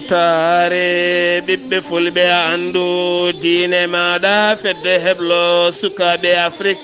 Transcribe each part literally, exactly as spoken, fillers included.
Taare ɓiɓɓe fulɓe, a anndu diine maaɗa, fedde heblo sukaaɓe Afrik.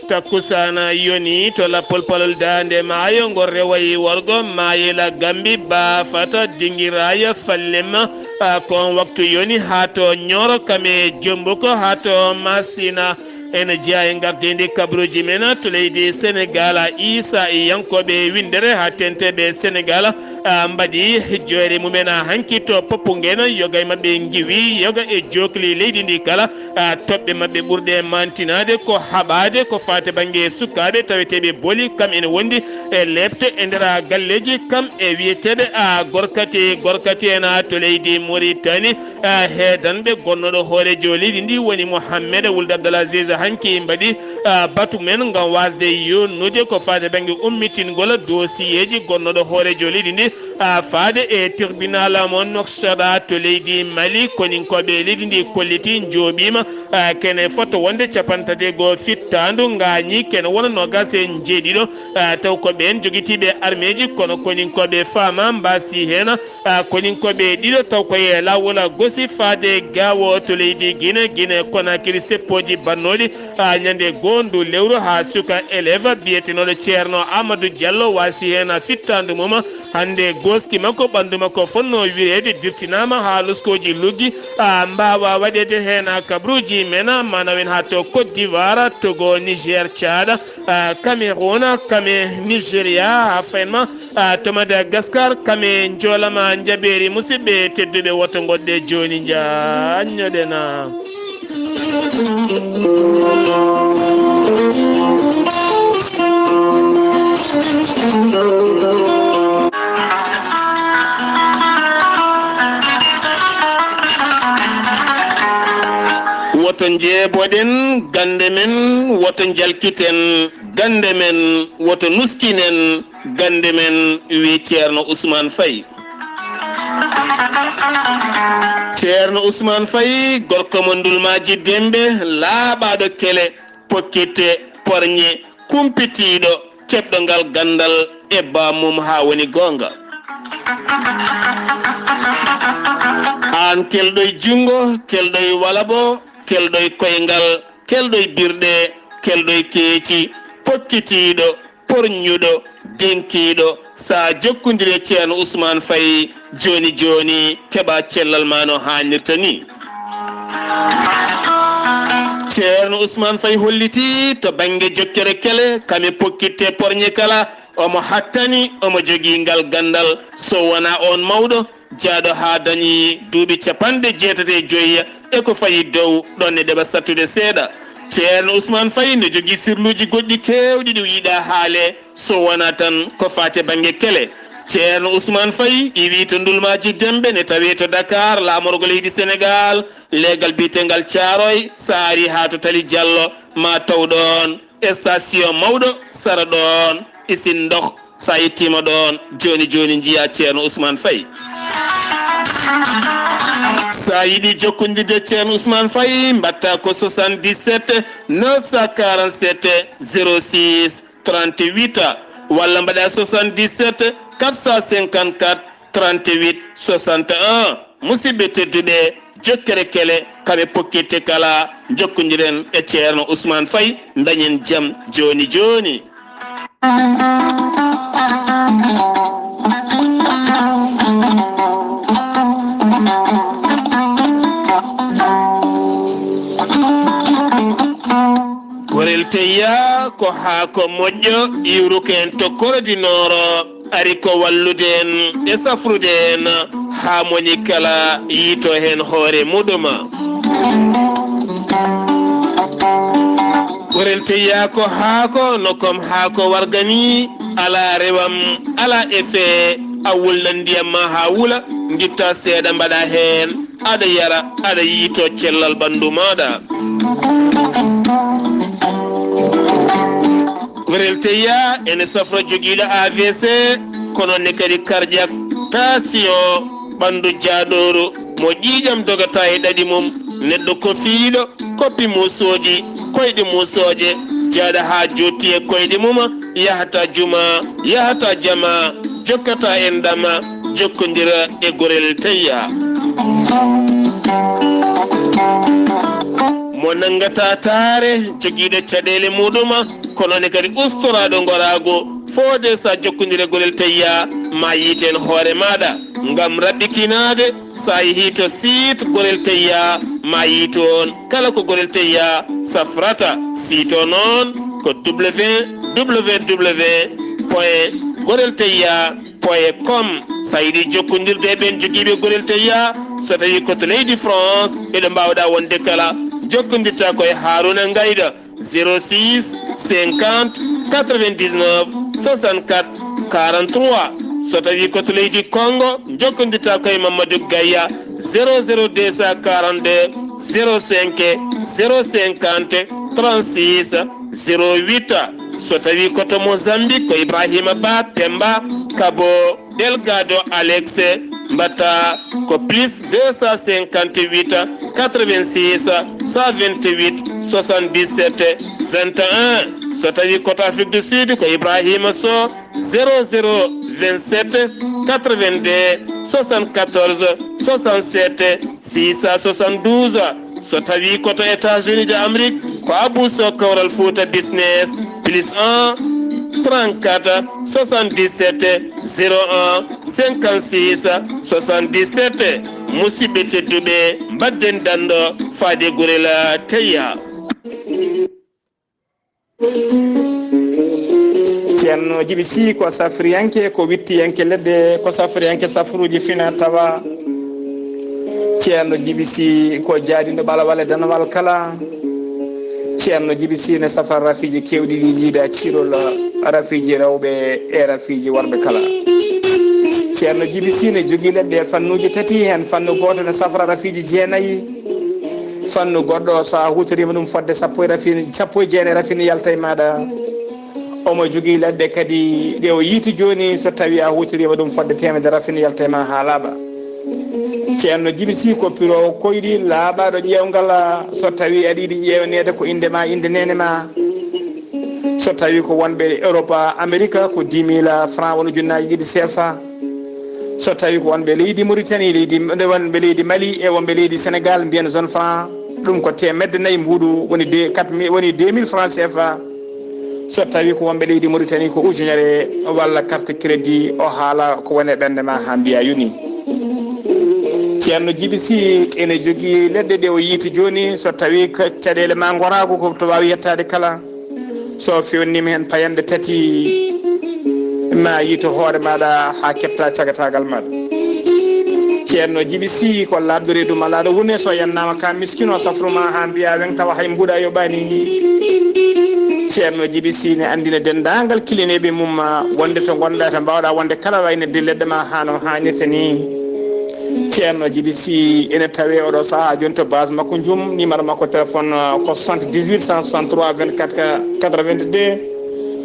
Takkusaana yoni to lappol palol daande maayo, ngol rewayi worgo, maayela Gambi, baafata, dingiraya, fallema. A, kon waktu yoni haa to Ñooro, kame Jombuko, haa to Masina. Ene jeyaa e ngardiindi kabaruuji men to leydi Senegaal. Iisa e yankooɓe winndere haa tenteeɓe Senegaal, a, mbaɗi hijjoore mumen hanki to Poppugen. Yoga e maɓɓe ngiwi, yoga e jookli leydi ndi kala. A, toɓɓe maɓɓe ɓurɗe maantinaade ko haɓaade ko faati bannge sukaaɓe taweteeɓe Boli, kam ene wondi e leepte e nder galleeji, kam e wiyeteeɓe, a, gorkati, gorkati en, a, to leydi Muritani. A, heedanɓe gonnooɗo hooreejo leydi ndi woni Mohammed Wuld Abdul Aziz hanki mbaɗi, a, batu men ngam waasde yonnude ko faati bannge ummitingol dosiyeeji gonnooɗo hooreejo leydi ndi, a, faade e tribunal mo Nouakchott to leydi Mali. Koninkooɓe leydi ndi kolliti njooɓiima, a, kene fotto wonde capanɗe tati e goo fittaandu, ngaañi kene wona noogaas e njeeɗiɗo, a, taw ko ɓeen jogitiiɓe armeeji, kono koninkooɓe faama mbaasi heen. A, koninkooɓe ɗiɗo taw ko e laawol gosi faade Gaawo to leydi Gine, Gine Konakiri, seppooji bannooɗi, a, ñande goo ndu lewru haa suka élève biyetenooɗo Ceerno Amadou Diallo waasi heen fittaandu mum. Hannde gooski makko, ɓanndu makko fotnoo wireede, dirtinaama haa loskooji luggi, a, mbaawa waɗeede heen kabaruuji men, maanawen haa to Côte d'Ivoire, Togo, Niger, Tchad, a, Cameroun, kame Nigeria, haa fayin ma, a, to Madagascar, kame njoolama njabeeri. Musidɓe tedduɓe, woto ngoɗɗe jooni njaanñoɗen. Woto njeeboɗen gannde men, woto njalkiten gannde men, woto nuskinen gannde men, wi Ceerno Usmaan Fay. Ceerno Usmaan Fay, gorko mo Ndulmaaji Dembe, laaɓaaɗo kele, pokkite, porñe, kumpitiiɗo, keɓɗo ngal ganndal e bammum haa woni goonga. Aan kelɗo e junngo, kelɗo e walabo, kelɗo e koyngal, kelɗo e birɗe, kelɗo e keeci, pokkitiiɗo, porñuɗo, denkiiɗo, sa jokkondiri e Ceerno Usmaan Fay jooni jooni, keɓa cellal ma no haanirta ni. Ceerno Usmaan Fay holliti to bannge jokkere kele, kame pokkitte porñe kala, omo hattani, omo jogii ngal ganndal. So wonaa oon mawɗo, jaaɗo haa dañi duuɓi capanɗe jeetati e joyi e ko fayi dow, ɗoon ne ɗeɓa sattude seeɗa. Ceerno Usmaan Fay no jogii sirluuji goɗɗi keewɗi ɗi yiɗaa haale, so wonaa tan ko faati e bannge kele. Ceerno Usmaan Fay iwii to Ndulmaaji Dembe, ne tawee to Dakar, laamorgo leydi Senegaal, leegal biyeteengal Caaroy, so a arii haa to Tali Jallo, ma taw ɗoon station mawɗo, sara ɗoon isin ndox. Sa yettiima ɗoon, jooni jooni njiyaa Ceerno Usmaan Fay. Sa yiɗi jokkondirde Ceerno Usmaan Fay, mbaɗtaa ko soixante-dix-sept neuf cent quarante-sept zéro six trente-huit, walla mbaɗaa soixante-dix-sept quatre cent cinquante-quatre trente-huit soixante et un. Musidɓe tedduɓe, jokkere kele, kame pokkitte kala, jokkondiren e Ceerno Usmaan Fay, dañen jam jooni jooni. Gorel Teyya ko haako moƴƴo, iwruko en to Koro di Nooro, ari ko wallude en e safrude en, haa moni kala yiito heen hoore muɗum. Gorel Teyya ko haako, no kom haako warga ni, alaa rewam, alaa effet, a wulnan ndiyam ma haa wula, ngitta seeɗa mbaɗa heen, aɗa yara, aɗa yiito cellal ɓanndu maaɗa. Gorel Teyya ene safra jogiiɗo A V C, kono ne kadi cardiaque, tension, ɓanndu jaaɗooru, mo ƴiiƴam dogata e ɗaɗi mum, neɗɗo kofiiɗo, koppi muusooji, koyɗe muusooje, jaaɗa haa jootti e koyɗe mum, yahata juma, yahata jama, jokkata e ndama, Jokkondira e Gorel Tayya. Mo nanngata taare jogiiɗo caɗeele muɗuma, kono ne kadi ustoraaɗo ngoraago, foode sa jokkondire Gorel Tayya, ma yiiten hoore maaɗa. Ngam raɓɓitinaade, sa yehi to site Gorel Tayya, ma yiitoon kala ko Gorel Tayya safrata. Site o noon ko www point gorel tayya point com. Sa yiɗi jokkondirde e ɓeen jogiiɓe Gorel Tayya, so tawi ko to leydi France, eɗo mbaawɗa wonde kala, jokkondirta ko e Haruna Ngayda, zéro six cinquante quatre-vingt-dix-neuf soixante-quatre quarante-trois. So tawi ko to leydi Congo, jokkondirta ko e Mamadou Gaya, zéro zéro deux cent quarante-deux zéro cinq zéro cinquante trente-six zéro huit. So tawi ko to Mozambique, ko Ibrahima Ba Pemba Kabo Delgado Alex, mbatta ko plus deux cent cinquante-huit quatre-vingt-six cent vingt-huit soixante-dix-sept vingt et un. So tawi ko to Afrique du Sud, ko Ibrahima Sow, zéro zéro vingt-sept quatre-vingt-deux soixante-quatorze soixante-sept six cent soixante-douze. So tawi ko to États-Unis de Amérique, ko Abou Sow Kawral Fouta Business, plus un trente-quatre soixante-dix-sept zéro un cinquante-six soixante-dix-sept. Musidɓe tedduɓe, mbadden danndo faade Gorel Tayya. Ceerno Jibi Si ko safriyanke, ko wittiyanke leɗɗe, ko safriyanke safruuji fina tawa. Ceerno Jibi Si ko jaadiiɗo ɓalawal e danawal kala. Ceerno Jibi Si ne safra rafiiji keewɗi ɗi jiida ciirol rafiiji rewɓe e rafiiji worɓe kala. Ceerno Jibi Si ne jogii leɗɗe e fannuuji tati, heen fannu gooto ne safra rafiiji jeenayi. Fannu goɗɗo, so a huutoriima ɗum fodde sappo e rafin-, sappo e jeenayi rafin yalta e maaɗa. Omo jogii leɗɗe kadi ɗe o yiiti jooni, so tawi a huutoriima ɗum fodde teemedere rafin yalta e ma haa laaɓa. Ceerno Jibi Si ko piroowo koyɗi laaɓaaɗo ƴeewngal, so tawi aɗa yiɗi ƴeewneede ko innde ma, innde neene ma. So tawi ko wonɓe Europe, Amerique, ko dix mille francs, woni ujunnaaji ɗiɗi C F A. So tawi ko wonɓe leydi Mauritanie, leydi, wonɓe leydi Mali e wonɓe leydi Sénégal, mbiyen zone franc, ɗum ko teemedde nayi mbuuɗu, woni deux, quatre mille, woni deux mille francs C F A. So tawi ko wonɓe leydi Mauritanie, ko ujunere walla carte crédit, o haala ko woni e ɓernde ma haa mbiya yoni. Ceerno Jibi Si ene jogii leɗɗe ɗe o yiiti jooni, so tawi ko caɗeele ma ngoraago ko to waawi yettaade kala. So fewnniima heen payanɗe tati, ma yiito hoore maaɗa haa keɓta cagataagal maaɗa. Ceerno Jibi Si ko laaɓɗo reedu malaaɗo wune, so yannaama ka miskino safru ma haa mbiya weŋ tawa hay mbuuɗa yoɓaani. Ceerno Jibi Si ne anndina denndaangal kilineeɓe mum wonde to ngonɗa, to mbaawɗa wonde kala, waynirde leɗɗe ma haa no haanirta ni. Ceerno Jibi Si ene tawee oɗo sahaa jooni to base makko Njum. Numéro makko téléphone, uh, ko soixante-dix-huit cent soixante-trois vingt-quatre quatre-vingt-deux.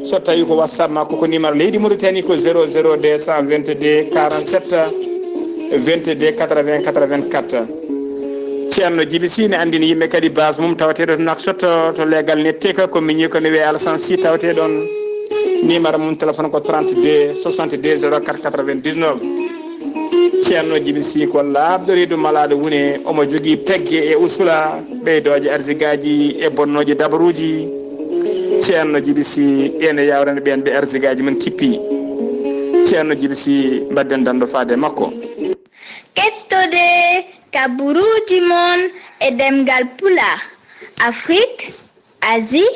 So tawi ko WhatsApp makko, ko numéro leydi Mauritanie ko zéro zéro deux cent vingt-deux quarante-sept vingt-deux quatre-vingts quatre-vingt-quatre. Ceerno Jibi Si ne anndini yimɓe kadi base mum tawateeɗo to Nouakchott, to leegal Netteka, ko miñi ko ne wiyee Alassane Sy tawatee ɗoon. Numéro mum téléphone ko trente-deux soixante-deux zéro quatre quatre-vingt-dix-neuf. Ceerno Jibi Si ko laaɓɗo reedu malaaɗo wune, omo jogii pegge e usula, ɓeydooje arsigaaji e bonnooji dabaruuji. Ceerno Jibi Si ene yawrani ɓeen ɓe arsigaaji mum kippi. Ceerno Jibi Si, mbadden danndo faade makko. Kettode kaburuuji mon e ɗemngal Pulaar, Afrik, Asie,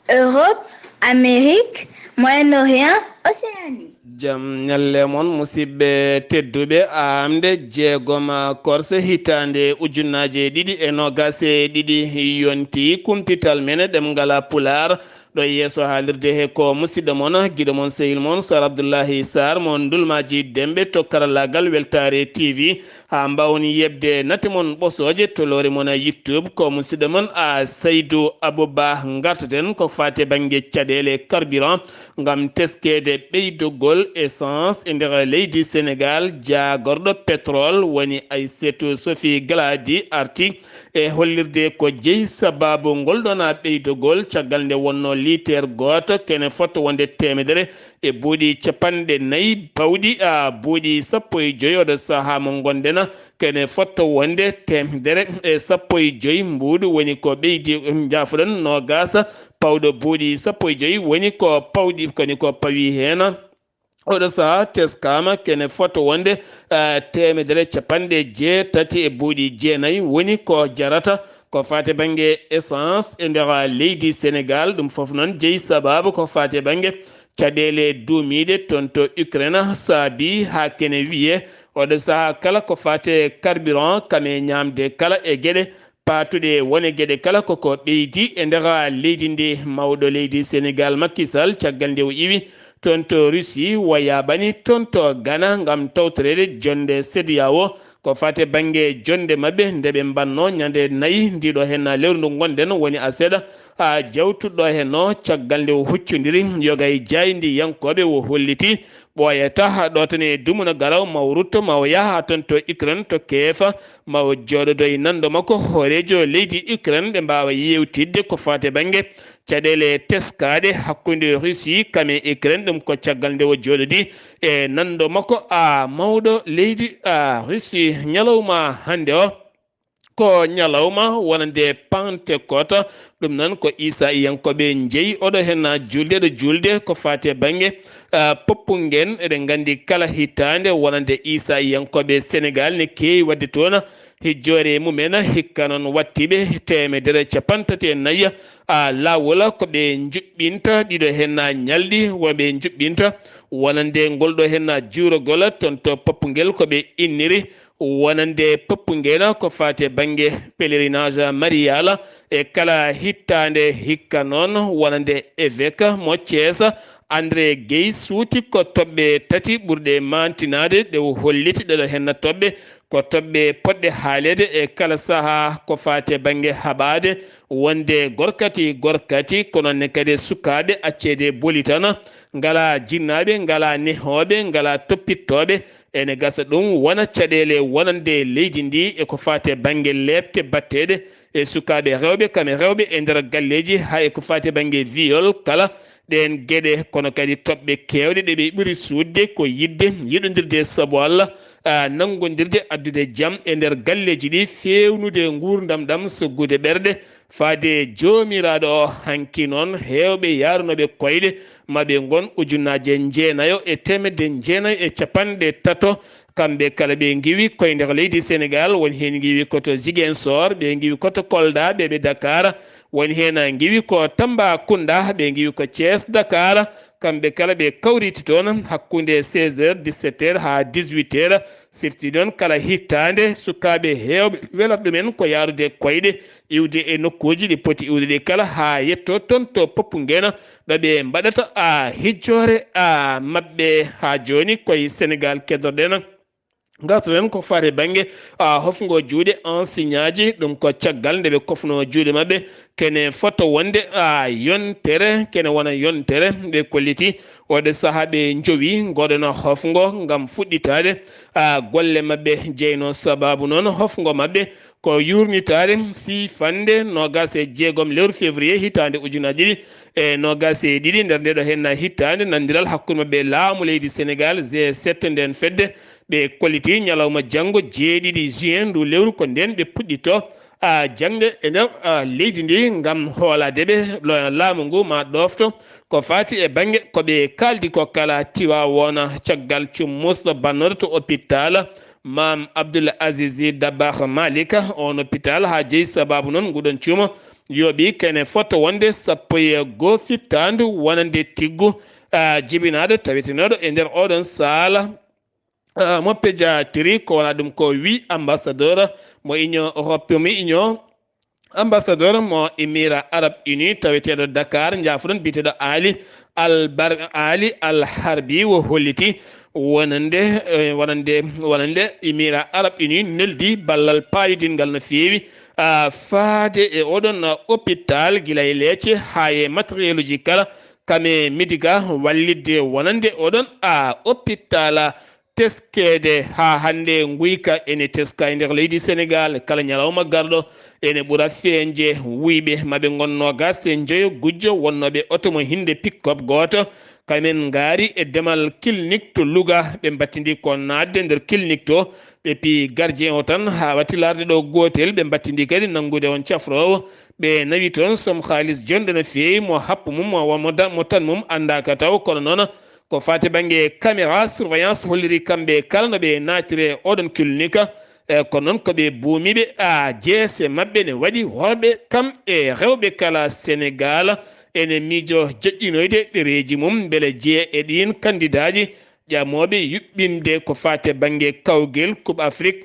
Europe, Amérique, Moyen-Orient, Océanie. Jam ñalle mon, musidɓe tedduɓe. Aamnde jeegom korse hitaande ujunnaaje ɗiɗi e noogaas e ɗiɗi yonti kumpital men ɗemngal Pulaar. Ɗo yeeso haalirde he ko musidɗo mon, giɗo mon, sehil mon, Sar Abdullahi Sar, mo Ndulmaaji Demɓe to karallaagal Weltaare T V. Haa mbaawen yeɓde nate mon ɓosooje to lowre mon YouTube, ko musidɗo mon A Saydu Abuba. Ngartaten ko faati e bannge caɗeele carburant ngam teskeede ɓeydugol essence e nder leydi Senegaal. Jaagorɗo pétrole woni Aysatu Sofi Galadi arti e hollirde ko jeyi sabaabu ngol ɗoon ɓeydugol, caggal nde wonnoo liiter gooto kene fotto wonde teemedere e buuɗi capanɗe nayi pawɗi, a, buuɗi sappo e joyi. Oɗo sahaa mo ngonɗen, kene fotto wonde teemedere e sappo e joyi mbuuɗu woni ko ɓeydi, njaafoɗon, noogaas pawɗo buuɗi sappo e joyi woni ko pawɗi, koni ko pawi heen. Oɗo sahaa teskaama kene fotto wonde, eh, teemedere capanɗe jeetati e buuɗi jeenayi woni ko jarata ko faati bannge essence e nder leydi Senegaal. Ɗum fof noon jeyi sabaabu ko faati bannge caɗeele duumiiɗe toon to Ukraine, saabi haa kene wiyee oɗo sahaa kala ko faati carburant, kame ñaamde kala e geɗe paatuɗe wone geɗe kala koko ɓeydi e nder leydi ndi. Mawɗo leydi Senegaal Macky Sall, caggal nde o iwi toon to Russie, o yaaɓani toon to Ghana ngam tawtoreede jonnde CEDEAO. Ko faati bannge jonnde maɓɓe nde ɓe mbaɗnoo ñande nayi ndiɗo heen lewru ndu ngonɗen, woni aset, haa jawtuɗo heen o, caggal nde o huccondiri yoga e jaayndiyankooɓe, o holliti ɓooyata ɗo tan e dumunna garaw ma o rutto, ma o yaha toon to Ukraine to Kiev, ma o jooɗodo e nanndo makko hooreejo leydi Ukraine, ɓe mbaawa yeewtidde ko faati bannge caɗeele teskaaɗe hakkunde Russie kame Ukraine. Ɗum ko caggal nde o jooɗodi e nanndo makko, a, mawɗo leydi, a, Russie. Ñalawma hannde o ko ñalawma wonande Pentecote. Ɗum noon ko Iisaayankooɓe njeyi oɗo heen juulde, ɗo juulde ko faati e bannge, a, poppu ngen. Eɗen nganndi kala hitaande wonande Iisaayankooɓe Senegaal ne keewi waɗde toon hijjoore mumen. Hikka noon wattiiɓe teemedere capanɗe tati e nayi, a, laawol ko ɓe njuɓɓinta ɗiɗo heen ñalɗi, wo ɓe njuɓɓinta wonande ngol ɗo heen juurogol toon to poppu ngel ko ɓe inniri wonande poppu ngena ko faati e bannge pèlerinage marial e kala hittaande. Hikka noon wonande évêque mo Thiès, André Guèye, suuti ko toɓɓe tati ɓurɗe maantinaade ɗe o holliti. Ɗeɗo heen toɓɓe ko toɓɓe potɗe haaleede e kala sahaa ko faati e bannge haɓaade wonde gorkati gorkati, kono ne kadi sukaaɓe acceede boli tan, ngalaa jinnaaɓe, ngalaa nehooɓe, ngalaa toppittooɓe. Ene gasa ɗum wona caɗeele wonande leydi ndi e ko faati e bannge leepte batteeɗe e sukaaɓe rewɓe, kame rewɓe e nder galleeji, haa e ko faati e bannge viol kala ɗeen geɗe. Kono kadi toɓɓe keewɗe ɗe ɓe ɓuri suuɗde ko yiɗde, yiɗondirde sabu Allah, a, nanngondirde, addude jam e nder galleeji ɗi, feewnude nguurndam ɗam, soggude ɓerɗe, faade Joomiraaɗo o. Hanki noon, heewɓe yaarunooɓe koyɗe maɓɓe ngon ujunnaaje jeenayo e teemedde jeenayo e capanɗe tato, kamɓe kala ɓe ngiwi koye nder leydi Senegaal, won heen ngiwi ko to Ziguinchor, ɓe ngiwi ko to Kolda, ɓe ɓe Dakar, won heen ngiwi ko Tambacounda, ɓe ngiwi ko Thiès, Dakar, kamɓe kala ɓe kawriti toon hakkunde seize heures, dix-sept heures haa dix-huit heures. Sifti noon kala hitaande sukaaɓe heewɓe welata ɗumen ko yaarude koyɗe, iwde e nokkuuji ɗi poti iwde ɗi kala haa yetto toon to Popenguine ɗo ɓe mbaɗata a hijjoore a maɓɓe. Haa jooni koye Senegaal keddoɗen. Ngartoɗen ko faati e bannge, a, hofngo juuɗe, enseignantji, ɗum ko caggal nde ɓe kofno juuɗe maɓɓe, kene fota wonde, a, yontere, kene wona yontere, ɓe kolliti oɗo sahaa ɓe njowi ngoɗon hofngo ngam fuɗɗitaade, a, golle maɓɓe. Jeyno sababu noon hofngo maɓɓe ko yuurnitaade siifannde noogaas e jeegom lewru février hitaande ujunaaji ɗiɗi e noogaas e ɗiɗi, nder ndeɗo heen hitaande, nanndiral hakkunde maɓɓe e laamu leydi Senegaal, G sept, nden fedde. Ɓe kolliti ñalawma janngo, jeeɗiɗi juin ndu lewru, ko nden ɓe puɗɗito, a, jaŋde e nder, a, leydi ndi ngam hoolaade ɓe lo-, laamu ngu ma ɗoofto ko faati e bannge ko ɓe kaaldi ko kala. Tiwaawoon, caggal cummusɗo bannooɗo to hôpital Maam Abdoul Aziz Dabakh Malick, on hôpital haa jeyi sababu noon nguɗon cuumo yooɓi kene fota wonde sappo e goo fittaandu wonande tiggu, a, jibinaaɗo tawetenooɗo e nder oɗon saala, a, mo pédiatrie, ko wona ɗum ko wi ambassadeur mo Union Europe, mo Union, ambassadeur mo Émirats Arabes Unis taweteeɗo Dakar, njaafoɗon, biyeteeɗo Ali Al Bar-, Ali Al Harbi, o holliti wonande, eh, wonande, wonande Émirats Arabes Unis neldi ballal paayidinngal no feewi, a, faade e oɗon, a, hôpital, gila e leece haa e matériel uji kala, kame Medica wallitde wonande oɗon, a, hôpital. teskeede haa hannde. Nguyka ene teska e nder leydi Senegaal kala ñalawma garɗo, ene ɓura feeñde. Wuyɓe maɓe ngon noogaas e njoyo gujjo wonnooɓe oto mo hinnde pick-up gooto, kamen ngaari e demal clinique to Louga. Ɓe mbattindi ko naatde nder clinique to, ɓe piyi gardien o tan haa watti laarde ɗo gootel. Ɓe mbattindi kadi nanngude on cafroowo. Ɓe nawi toon soom kaalis jonɗo no feewi, mo happu mum, mo, mo, mo tan mum anndaaka taw, kono noon ko faati bannge caméra surveillance holliri kamɓe kala no ɓe naatire oɗon clinique. E, kono noon ko ɓe buumiiɓe, a jeese maɓɓe ne waɗi worɓe kam e rewɓe kala. Senegaal ene miijo joƴƴinoyde ɗereeji mum mbele jeya e ɗiin kandidaaji ƴamooɓe yuɓɓinde ko faati bannge kawgel Coupe Afrique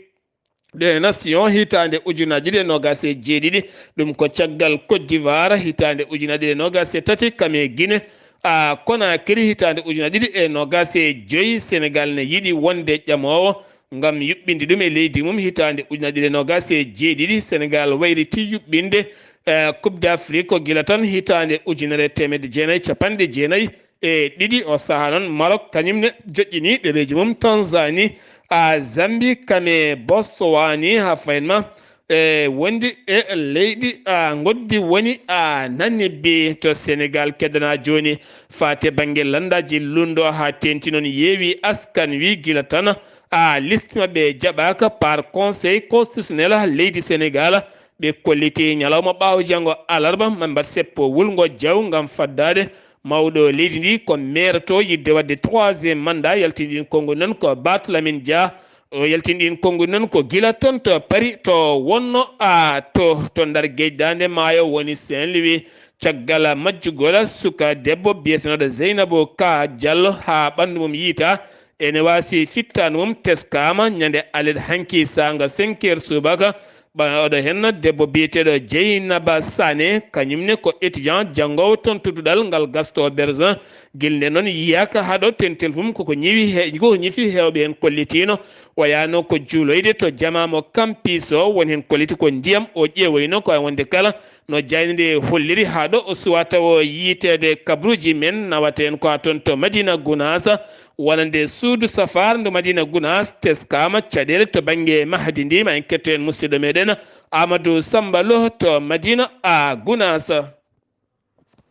des Nations hitaande ujunaaji ɗiɗi e noogaas e jeeɗiɗi. Ɗum ko caggal Côte d'Ivoire hitaande ujunaaji ɗiɗi e noogaas e tati, kam e Guinée a Conakry hitaande ujunaaji ɗiɗi e noogaas e joy. Senegaal ne yiɗi wonde ƴamoowo ngam yuɓɓinde ɗum e leydi mum hitaande ujunaaji ɗiɗi e noogaas e jeeɗiɗi. Senegaal waylitii yuɓɓinde, eh, Coupe d'Afrique ko gila tan hitaande ujunere teemedde jeenayi capanɗe jeenayi e ɗiɗi. O sahaa noon, Maroc kañum ne joƴƴini ɗereeji mum Tanzanie, a Zambie, kam e Botswana, haa fayin ma e wondi e leyɗi, a ngoddi woni a Namibie. To Senegaal keddana jooni faate bannge lanndaaji lunndo haa teenti noon yeewi askan wi gila tan a liste maɓɓe jaɓaaka par conseil constitutionnel leydi Senegaal. Ɓe kolliti ñalawma ɓaawo janngo alarba, ma mbaɗ seppo wulngo jaw ngam faddaade mawɗo leydi ndi ko meeroto yiɗde waɗde troisième mandat. Yaltini ɗin konngol noon ko Bartlamine Dia. O yaltini ɗin konngol noon ko gila toon to Paris to wonno a to, to Ndar geej daande maayo woni Saint-Louis. Caggal majjugol suka debbo biyetenooɗo Zeynabo Ka Diallo haa ɓanndu mum yiyta, ene waasi fittaandu mum teskaama ñande alet hanki saanga cinq heures subaka. Ɓa-, oɗo heen debbo biyeteeɗo Jeynaba Sané, kañum ne ko étudiant janngoowo toon to duɗal ngal Gaston Berger. Gilnde noon yiyaaka haɗo tentel fum koko ñiwi he-, koko ñifi heewɓe heen kollitiino. O yaano ko juuloyde to jamaamo Campus o, won heen kolliti ko ndiyam o ƴeewoyno ko wonde kala no jaaynde holliri haa ɗo o suwaa tawo yiiteede kabruuji men nawata en ko haa toon to Madina Gunaas, wonande suudu safaar ndu Madina Gunaas teskaama caɗeele to bannge mahdi ndi. Ma en ketto en musidɗo meɗen Amadou Samba Lo to Madina a Gunaas.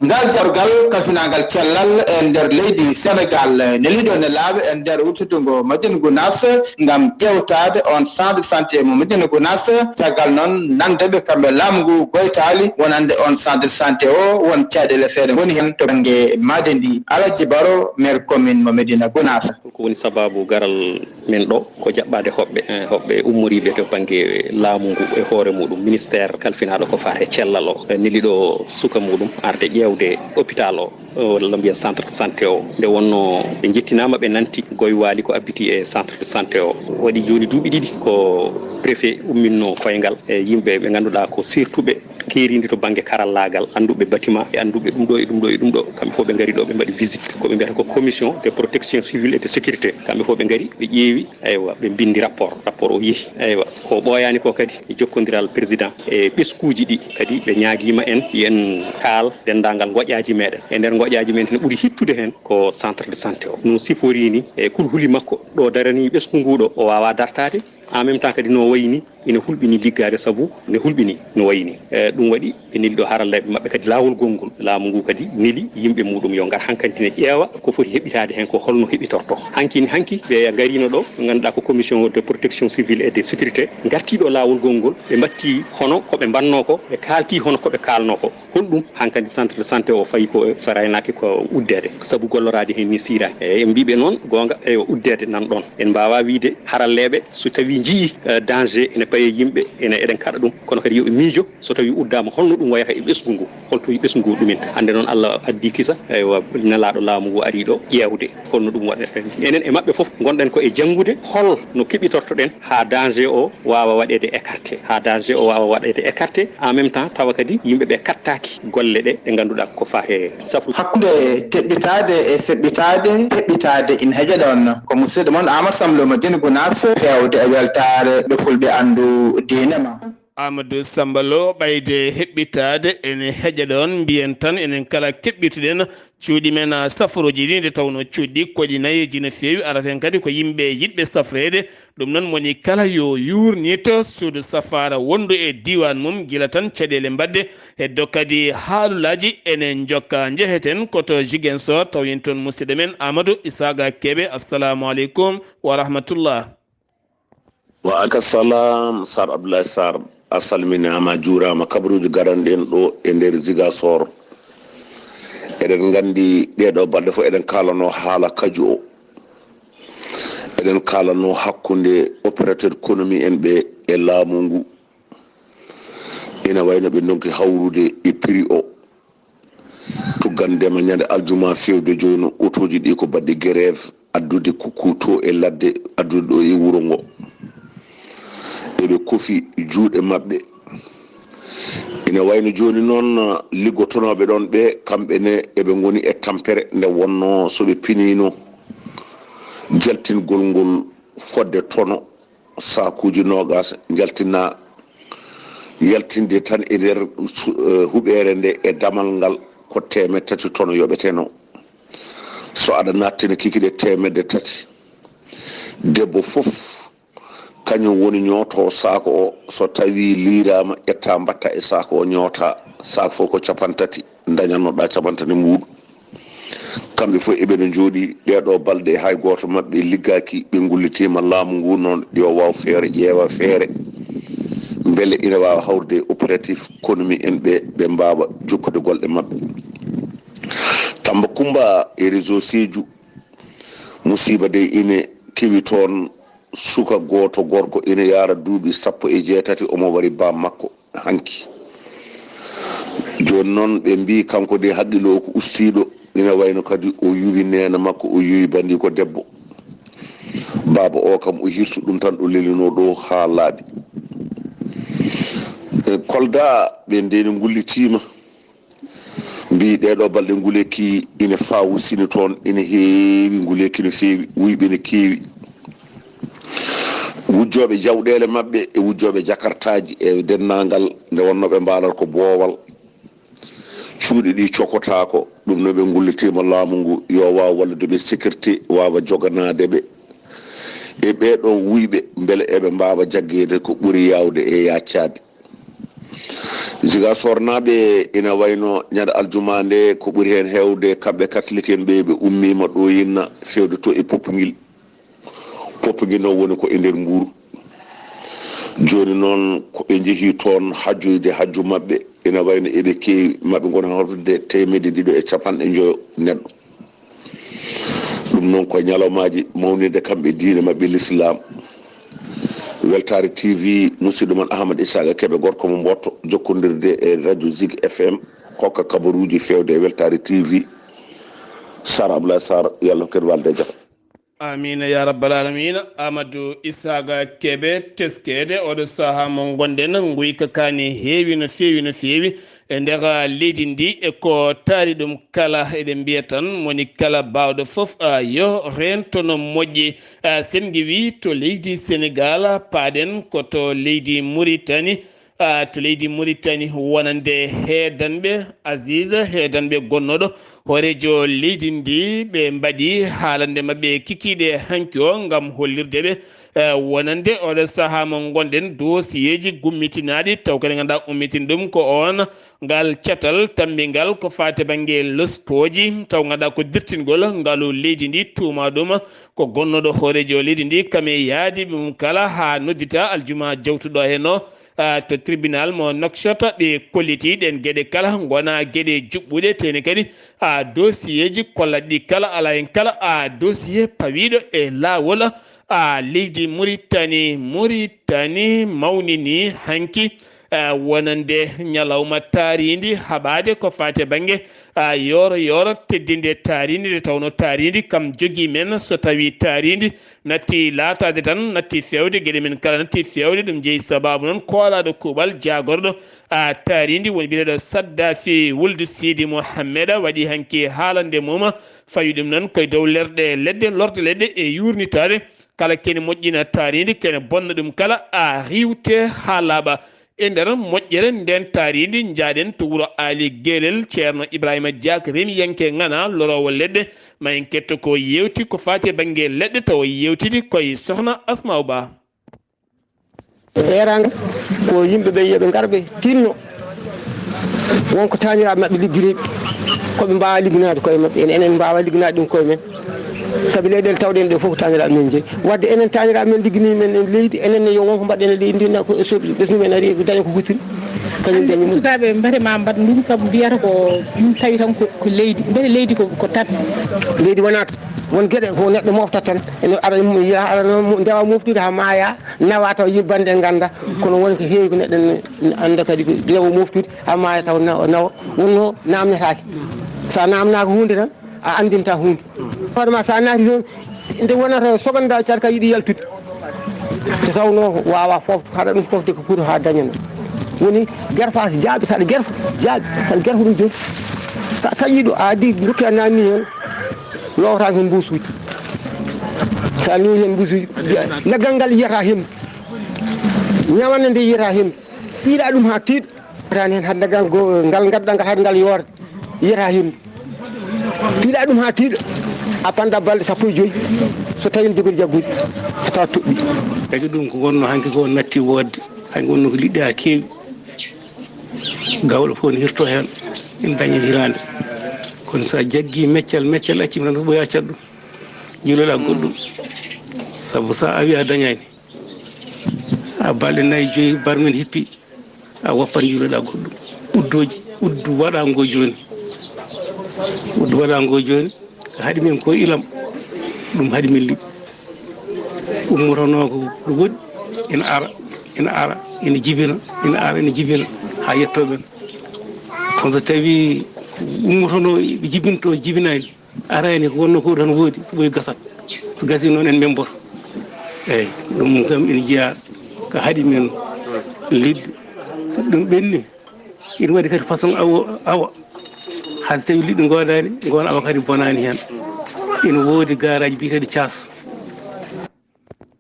Ngal jarugal kalfinaangal cellal e nder leydi Senegal neliɗo nelaaɓe e nder wuttudungo Madina Gunaas ngam ƴeewtaade on centre de santé mo Madina Gunaas. Caggal noon, nande ɓe kamɓe laamu ngu goytaali wonande on centre de santé o, won caɗeele seeɗa ngoni heen to bannge maade ndi. Alaji Baro, maire commune mo Madina Gunaas. Ko woni sababu garal men ɗo? Ko jaɓɓaade hoɓɓe, eh, hoɓɓe ummoriiɓe to bannge laamu ngu e hoore muɗum, ministère kalfinaaɗo ko faati e cellal o, eh, neliɗo suka muɗum arde ƴeewde hôpital o, o, walla mbiya centre de santé o. Nde wonnoo ɓe njettinaama, ɓe nanti goywaali ko abbiti e centre de santé o. Waɗi jooni duuɓi ɗiɗi ko préfet umminnoo koyngal e yimɓe ɓe ngannduɗaa ko sirtuɓe keerindi to bannge karallaagal, annduɓe bâtiment, e annduɓe ɗum ɗo e ɗum ɗo e ɗum ɗo. Kamɓe fof ɓe ngari ɗo, ɓe mbaɗi visite, ko ɓe mbiyata ko commission de protection civile et de sécurité. Kamɓe fof ɓe ngari, ɓe ƴeewi, eywa, ɓe mbindi rapport. Rapport o yehi, eywa, ko ɓooyaani ko kadi e jokkondiral président e ɓeskuuji ɗi, kadi ɓe ñaagiima en, yo en kaal denndaangal ngoƴaaji meɗen. E nder ngoƴaaji men, hino ɓuri hittude heen ko centre de santé o. No siforii ni e kulhuli makko, ɗo daranii ɓesngu ngu ɗo, o waawaa dartaade. En même temps kadi no wayi ni ina hulɓini liggaade, sabu ne hulɓini no wayi ni. E, ɗum waɗi ɓe neli ɗo haralleeɓe maɓɓe kadi laawol gonngol. Laamu ngu kadi neli yimɓe muɗum yo ngar hankadi ne ƴeewa ko foti heɓitaade heen, ko holno heɓitorto. Hanki ni, hanki ɓe ngariino ɗo, ɓe ngannduɗaa ko commission de protection civile et de sécurité, ngartii ɗo laawol gonngol, ɓe mbattii hono ko ɓe mbannoo ko, ɓe kaaltii hono ko ɓe kaalnoo ko. Holɗum hankadi centre de santé o fayi ko so raynaaki ko uddeede, sabu golloraade heen ni siiraaki. Eyi, en mbiiɓe noon goonga, eyo, uddeede nan ɗoon. En mbaawaa wiyde haralleeɓe so tawii njiyii, eh, danger ene paye yimɓe, ene, eɗen kaɗa ɗum, kono kadi yo ɓe miijo so tawii uddaama holno ɗum wayata e ɓesngu ngu, holto ɓesngu ngu ɗumin. Hannde noon Allah addi kisa, eywa, nelaaɗo laamu ngu arii ɗo ƴeewde holno ɗum waɗata. Enen e maɓɓe fof ngonɗen ko e janngude hol no keɓitortoɗen haa danger o waawa waɗeede écarté, haa danger o waawa waɗeede écarté, en même temps tawa kadi yimɓe ɓe kattaaki golle ɗe, ɗe ngannduɗaa ko faati e safu. Hakkunde teɓɓitaade e seɓɓitaade, heɓɓitaade ina heƴa ɗoon. Ko musidɗo mon Amadou Samb Lo mo Dine Gunaas, feewde e weltaare ɓe fulɓe anndu diine ma. Amadou Samba Lo, ɓayde heɓɓitaade, ene heƴa ɗoon, mbiyen tan enen kala keɓɓituɗen cuuɗi men, a, safarooji ɗi, nde tawnoo cuuɗi ɗi ko ɗi nayeeji no feewi, arata heen kadi ko yimɓe yiɗɓe safreede. Ɗum noon moni kala yo yuurnito suudu safaara wondu e diiwaan mum, gila tan caɗeele mbaɗde, heddo kadi haalulaaji. Ene njokka, njeheten ko to Ziguinchor, tawoyen toon musidɗo men Amadou Isaaga Kebe. Assalamu aleykum wa rahmatullah. Wa aleyka salam, Sar Abdoulaye Sarr. A salminaama, a juuraama. Kabaruuji garanɗi en ɗo e nder Ziguinchor. Eɗen nganndi ɗee ɗoo balɗe fof eɗen kaalanoo haala kaju o. Eɗen kaalanoo hakkunde opérateur économie en ɓe e laamu ngu. Ina wayno ɓe ndonki hawrude e prix o. Tuggandema ñande aljuma fewde jooni, otooji ɗi ko baɗɗi grève, addude kukku to e ladde, addude ɗo e wuro ngo. Eɓe kofi juuɗe maɓɓe. Ina wayno jooni noon, liggotonooɓe ɗoon ɓe, kamɓe ne eɓe ngoni e tampere nde wonnoo so ɓe piniino jaltingol ngol fodde tono saakuuji noogas njaltinaa, yaltinde tan e nder su-, eh, huɓeere nde e damal ngal ko teemedde tati tono yoɓeteno. So aɗa naattina kikiɗe teemedde tati, debbo fof kañum woni ñooto saako o, so tawii liiraama, ƴetta mbatta e saako o, ñoota. Saako fof ko capanɗe tati, ndañannoɗa capanɗe tati mbuuɗu. Kamɓe fof eɓe no njooɗi ɗee ɗoo balɗe, hay gooto maɓɓe liggaaki, ɓe ngullitiima. Laamu ngu noon yo waaw feere, ƴeewa feere, mbele ina waawa hawrude opérateur économie en ɓe, ɓe mbaawa jokkude golle maɓɓe. Tamba Kumba e réseau Sédhiou, musiiba dey ine kewi toon. Suka gooto gorko ina yaara duuɓi sappo e jeetati, omo wari baam makko hanki. Jooni noon ɓe mbii kanko de haqqille o ko ustiiɗo, ina wayno kadi o yuwi neene makko, o yuwi banndii ko debbo. Baaba o kam o hirsu ɗum tan ɗo lelinoo ɗo haa laaɓi. E Kolda ɓe ndeeni ngullitiima. Mbii ɗee ɗoo balɗe nguleyki ina fawusini toon, ina heewi nguleyki no feewi, wuyɓe ina keewi. Wujjooɓe jawɗeele maɓɓe e wujjooɓe jakartaaji e denndaangal nde wonnoo ɓe mbaalata ko boowal. Cuuɗi ɗi cokotaako, ɗum no ɓe ngullitiima laamu ngu yo waaw wallude ɓe sécurité, waawa joganaade ɓe. E ɓee ɗoo wuyɓe mbele eɓe mbaawa jaggeede ko ɓuri yaawde e yaaccaade. Ziguinchor naaɓe ina wayno ñande aljuma nde ko ɓuri heen heewde kamɓe katolik en ɓe, ɓe ummiima ɗo inna fewde to e Popenguine. Popenguine o woni ko e nder Mbuur. Jooni noon ko ɓe njehii toon hajjoyde hajju maɓɓe, ina wayno eɓe keewi, maɓe ngona hawtude teemedde ɗiɗo e capanɗe njoyo neɗɗo. Ɗum noon ko ñalawmaaji mawninde kamɓe diine maɓɓe Lislaam. Weltaare T V, musidɗo mon Ahmad Isaaqa Kebe, gorko mo Mboto, jokkondirde e Radio Zig F M, hokka kabaruuji feewde e Weltaare T V. Sar Abdoulaye Sarr, yo Allah hokku en waalde e jam. Amiina ya rabbal aalamiina. Amadou Isaaqa Kebe, teskeede oɗo sahaa mo ngonɗen, nguyka kaa ne heewi no feewi, no feewi. E nder, ah, leydi ndi, e ko taari ɗum kala, eɗen mbiya tan, moni kala baawɗo fof, ah, yo reento no moƴƴi. Ah, sen ngiwii to leydi Senegaal, paaɗen ko to leydi Muritani. Ah, to leydi Muritani, wonande heedanɓe Aziz, heedanɓe gonnooɗo hooreejo leydi ndi, ɓe mbaɗi haalande maɓɓe kikiiɗe hanki o ngam hollirde ɓe, eh, wonande oɗo sahaa mo ngonɗen, dossier ji gummitinaaɗi, taw kadi ngannduɗaa ummitin ɗum ko oon ngal catal tammbingal ko faati bannge loskooji, taw ngannduɗaa ko dirtingol ngalu leydi ndi tuuma ɗum ko gonnooɗo hooreejo leydi ndi, kam e yaadi mum kala haa noddita aljuma jawtuɗo heen o, ah, to tribunal mo Nouakchott. Ɓe kolliti ɗeen geɗe kala ngona geɗe juɓɓuɗe, tene kadi, ah, dossier ji kollaɗi kala, alaa heen kala, ah, dossier pawiiɗo e laawol. Ah, leydi Muritani, Muritani mawnini hanki, ah, wonande ñalawma taariindi haɓaade ko faati e bannge, ah, yooro yooro teddinde taariindi, nde tawnoo taariindi kam jogii men, so tawii taariindi natti laataade tan, natti feewde, geɗe men kala natti feewde. Ɗum jeyi sabaabu noon koolaaɗo kuuɓal jaagorɗo, ah, taariindi woni biyeteeɗo Saddafi wuldu Sidi Mohammeda waɗi hanki haalande mum, fawi ɗum noon koye dow lerɗe leɗɗe, lorɗe leɗɗe e yuurnitaade. Kala kene moƴƴina taariindi, kene bonna ɗum kala, a riiwte haa laaɓa. E nder moƴƴere nden taariindi, njaaɗen to wuro Aali Geelel, Ceerno Ibraahiima Jaak, remiyanke ŋana, loroowo leɗɗe. Ma en ketto ko yeewti ko faati e bannge leɗɗe, tawa yeewtidi koye Sohna Asmaaw Ba. Eeraange ko yimɓe ɓe, yo ɓe ngar ɓe tinno. Won ko taaniraaɓe maɓɓe ligginii, ko ɓe mbaawa ligginaade koye maɓɓe. En, enen mbaawa ligginaade ɗum koye men. Sabi leyɗeele tawɗen ɗe fof ko taaniraaɓe men jeyi. Wadde enen taaniraaɓe men ligginii men en leydi, enen ne yo won ko mbaɗɗen e leydi ndi, na ko e soɓi ɓesngu men ari, daña ko huttiri. Kañum dañi mum. Sukaaɓe mbete ma mbaɗ ɗum, sabu mbiyata ko ɗum tawi tan ko, ko leydi. Mbete leydi ko, ko tan. Leydi wonaa tan. Won geɗe ko neɗɗo mofta tan. Ene ara, ara ndewa moftude haa maaya, nawa taw yimɓe bannde ngannda. Kono won ko heewi ko neɗɗo ne annda kadi ko ndewa moftude haa maaya taw nawa, nawa. Wonno naamnataake. So a naamnaaka huunde tan, a anndinta huunde. Hoore ma, so a naati toon, nde wonata soɓanɗa carka yiɗi yaltude. Te tawnoo waawa fof, haɗa ɗum fof de ko pour haa dañan. Woni gerfas jaabi, saɗa gerfa, jaabi, saɗa gerfa ɗum jooni. Sa taƴi ɗo, a addi, dokki a naamni heen, lowata heen mbuusuuji. Sa lowi heen mbuusuuji, leggal ngal yiyata heen. Ñawanne nde yiyata heen. Piila ɗum haa tiiɗa. Tan heen hade ngal go-, ngal ngadda ngal hade ngal yoorde. Yiyata heen. Piila ɗum haa tiiɗa. A panda balɗe sappo e joyi. So tawi dogori jaggude. A tawa toɓɓi. Tagi ɗum ko wonno hanki ko natti woodde. Hanki wonno ko liɗɗi haa keewi. Gawɗo fof ne hirto heen. Ene daña hiraande. Kono so a jaggi meccal, meccal accima tan ko ɓooya caɗɗum. Jiiloɗa goɗɗum. Sabu so a awi a dañani. A balɗe nayi, joyi, barmin hippi. A woppat njuuloɗa goɗɗum. Uddoji, uddu waɗa ngo joni. Uddu waɗa ngo joni. Ko haɗi min ko ilam. Ɗum haɗi min liɓi. Ummotono ko woɗɗi. Ina ara, ina ara, ina jibina, ina ara, ina jibina. Ha yetto men. Kono so tawi ummotono ɓe jibinto, jibinani. Arani ko wonno ko tan woodi, so ɓooyi gasat. So gasi noon en memboto. Eyyi, ɗum kam ina jeeya ko haɗi men liɗɗi. So ɗum ɓenni, ina waɗi kadi façon awo, awa. Hay so tawi liɗɗi ngoodani, ngoon awa kadi bonani heen. Ina woodi garage biyeteeɗo Thias.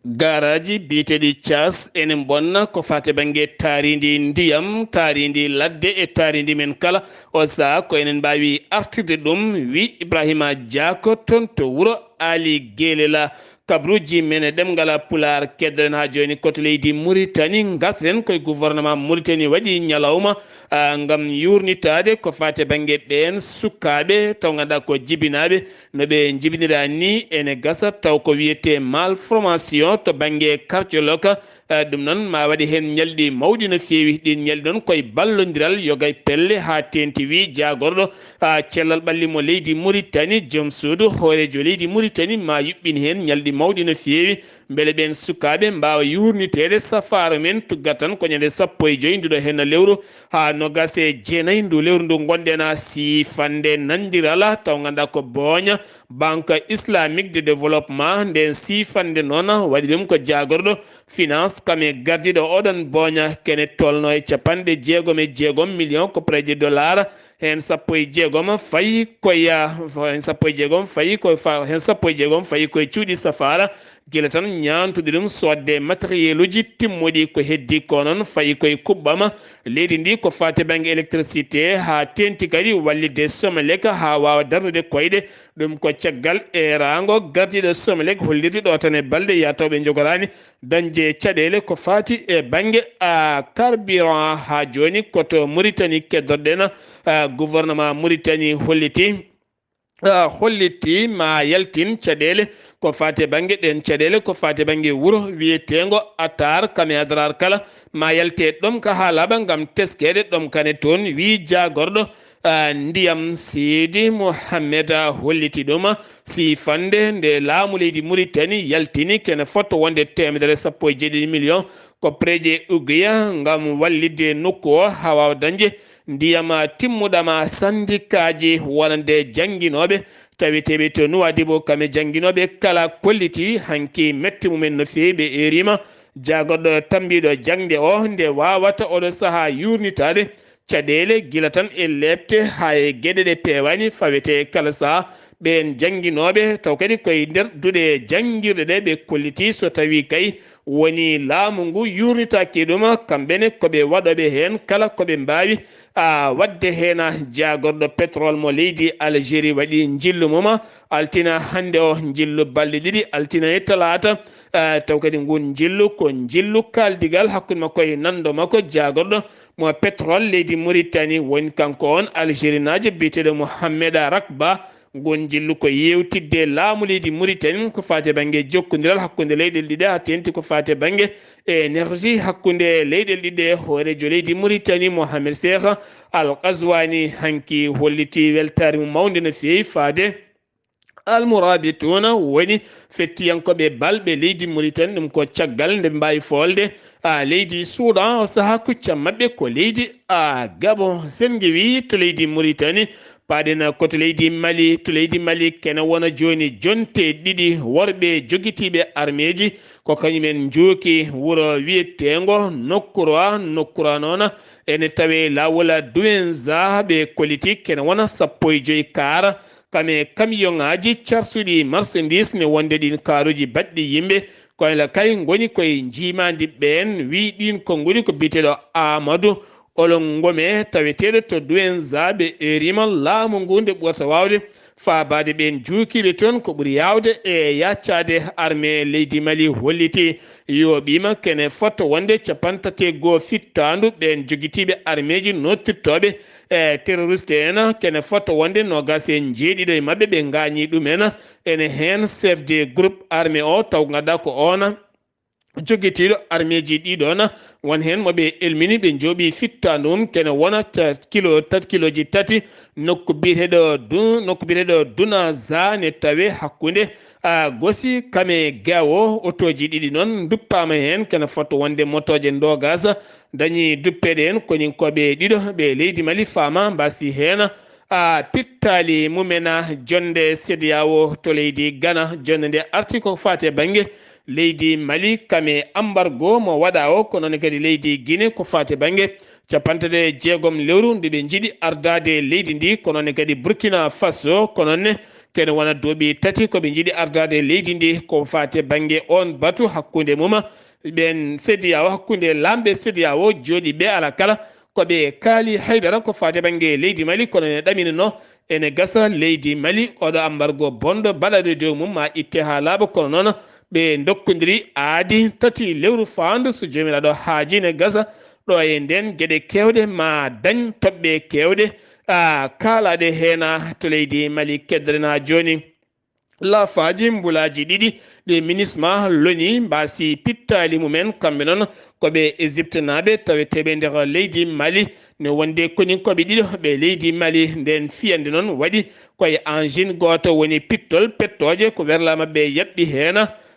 Garaaji biyeteeɗi Thias ene mbonna ko faati e bannge taariindi ndiyam, taariindi ladde e taariindi men kala. O sahaa ko enen mbaawi artirde ɗum, wi Ibrahima Diako toon to wuro Aali Gelela. Kabruuji men e ɗemngal Pulaar keddoren haa jooni ko to leydi Muritani. Ngarten koye gouvernement Muritani waɗi ñalawma, ah, ngam yuurnitaade ko faati e bannge ɓeen sukaaɓe taw ngannduɗaa ko jibinaaɓe. No ɓe njibinira ni ene gasa taw ko wiyetee malformation to bannge cardiologue. Eh, ɗum noon ma waɗi heen ñalɗi mawɗi no feewi. Ɗiin ñalɗi noon koye ballondiral yoga e pelle haa teeŋti, wi jaagorɗo, ah, cellal ɓalli mo leydi Muritani, joom suudu hooreejo leydi Muritani ma yuɓɓin heen ñalɗi mawɗi no feewi. Mbele ɓeen sukaaɓe mbaawa yuurniteede. Safaara men tuggat tan ko ñande sappo e joy nduɗo heen lewru haa noogaas e jeenayi ndu lewru ndu ngonɗen, a siifande nandiral taw ngannduɗaa ko booña Banque Islamique de Développement. Ndeen siifande noon waɗi ɗum ko jaagorɗo finance kam e gardiiɗo oɗon booña kene tolno e capanɗe jeegom e jeegom million ko preje dollar. Heen sappo e jeegom fayi koye, heen sappo e jeegom fayi ko fa-, heen sappo e jeegom fayi koye cuuɗi safaara. Gila tan ñaantude ɗum soodde matériel uji timmuɗi ko heddi ko noon fayi koye kuɓɓam leydi ndi ko faati bannge électricité haa teeŋti kadi wallitde Somelec haa waawa darnude koyɗe. Ɗum ko caggal eeraango gardiiɗo Somelec hollirde ɗo tan e balɗe yataw ɓe njogoraani dañde caɗeele ko faati e bannge, a, carburant. Haa jooni ko to Muritani keddorɗen, a, gouvernement Muritani holliti, a, holliti ma yaltin caɗeele ko faati e bannge ɗeen caɗeele ko faati e bannge wuro wiyeteengo Atar kam e Adrar kala ma yalte ɗomka haa laaɓa ngam teskeede ɗomkane toon, wi jaagorɗo, a, ndiyam Sidi Mohamed, a, holliti ɗum. Siifande nde laamu leydi Muritani yaltini kene fotto wonde teemedere sappo e jeeɗiɗi million ko preje ugiya ngam wallitde nokku o haa waawa dañde ndiyam timmuɗam. Sandikaaji wonande jannginooɓe taweteeɓe to Nuwaadibu kam e jannginooɓe kala kolliti hanki mette mumen no feewi. Ɓe eeriima jaagorɗo tammbiiɗo jaŋde o nde waawata oɗo sahaa yuurnitaade caɗeele gila tan e leepte haa e geɗe ɗe peewaani fawete kala sahaa ɓeen jannginooɓe, taw kadi koye nder duɗe janngirɗe ɗe ɓe kollitii, so tawii kay wonii laamu ngu yuurnitaaki ɗum, kamɓe ne ko ɓe waɗooɓe heen kala ko ɓe mbaawi, a, waɗde heen. Jaagorɗo pétrole mo leydi Algérie waɗi njillu mum, altine hannde o, njillu balɗe ɗiɗi, altine e talaata. A, taw kadi ngun njillu ko njillu kaaldigal hakkunde makko e nanndo makko, jaagorɗo mo pétrole leydi Mauritanie, woni kanko on Algérie naajo biyeteeɗo Mohamed Rakba. Ngun njillu ko yeewtidde laamu leydi Mauritanie ko faati e bannge jokkondiral hakkunde leyɗeele ɗiɗe, haa teeŋti ko faati e bannge énergie hakkunde leyɗeele ɗiɗe. Hooreejo leydi Mauritanie, Mohamed Cheikh Al Ghazouani, hanki hollitii weltaare mum mawnde no feewi faade Almurabituuna, woni fettiyankooɓe balɓe leydi Mauritanie. Ɗum ko caggal nde ɓe mbaawi foolde, a, leydi Soudan, o sahaa kucca maɓɓe ko leydi, a, Gabon. Sen ngewi to leydi Mauritanie, paaɗen ko to leydi Mali. To leydi Mali, kene wona jooni jonte ɗiɗi, worɓe jogitiiɓe armeeji ko kañumen njuuki wuro wiyeteengo Nokkura. Nokkura noon ene tawee laawol Douenza, ɓe kollitii kene wona sappo e joy kaara kame kamiyoŋaaji carsuɗi marchandise ne wonde ɗin kaaruuji baɗɗi yimɓe, ko ene kay ngoni koye njiimaandi ɓeen. Wii ɗin konnguɗi ko biyeteeɗo Amadou Olongome, taweteeɗo to Douenza. Ɓe eeriima laamu ngu nde ɓurata waawde faabaade ɓeen juukiiɓe toon ko ɓuri yaawde e yaccaade. Armée leydi Mali hollitii yooɓiima kene fota wonde capanɗe tati e goo fittaandu ɓeen jogitiiɓe armeeji nottirtooɓe e terroriste en, kene fota wonde noogaas e njeeɗiɗo e maɓɓe ɓe ngaañii ɗum en. Ene heen chef de groupe armé o, taw ngannduɗaa ko oon jogitiiɗo armeeji ɗiɗon, won heen mo ɓe elmini, ɓe njooɓi fittaandu mum, kene wona ta-, kilo, tati, kilooji tati, nokku biyeteeɗo Du-, nokku biyeteeɗo Dunaza ne tawe hakkunde, a, Gosi kame Gawo. Otooji ɗiɗi noon nduppaama heen, kene fota wonde motooje noogaas dañi duppeede heen, koninkooɓe ɗiɗo ɓe leydi Mali faama mbaasi heen, a, pittaali mumen. Jonnde CEDEAO to leydi Ghana, jonnde nde arti ko faati e bannge leydi Mali, kame embargo mo waɗaa o, ko noon kadi leydi Guinée ko faati e bannge capanɗe tati e jeegom lewru ndi ɓe njiɗi ardaade leydi ndi, ko noon kadi Burkina Faso, ko noon ne kene wona duuɓi tati ko ɓe njiɗi ardaade leydi ndi ko faati e bannge oon batu hakkunde mum ɓeen CEDEAO, hakkunde laamɓe CEDEAO jooɗiiɓe alaa kala ko ɓe kaali haydara ko faati e bannge leydi Mali, kono ene ɗaminanoo ene gasa leydi Mali oɗo embargo bonɗo baɗaaɗo e dow mum maa itte haa laaɓa, kono noon ɓe ndokkondiri aadi tati lewru faandu, so Joomiraaɗo haajii ne gasa ɗo e ndeen geɗe keewɗe maa dañ toɓɓe keewɗe, a, kaalaaɗe heen to leydi Mali. Keddorena jooni. Laafaaji mbulaaji ɗiɗi ɗi MINUSMA loni mbaasi pittaali mumen, kamɓe noon ko ɓe Ejiptnaaɓe taweteeɓe nder leydi Mali, ne wonde koninkooɓe ɗiɗo ɓe leydi Mali. Ndeen fiyannde noon waɗi koye engine gooto woni pittol pettooje ko werlaa maɓɓe yaɓɓi heen,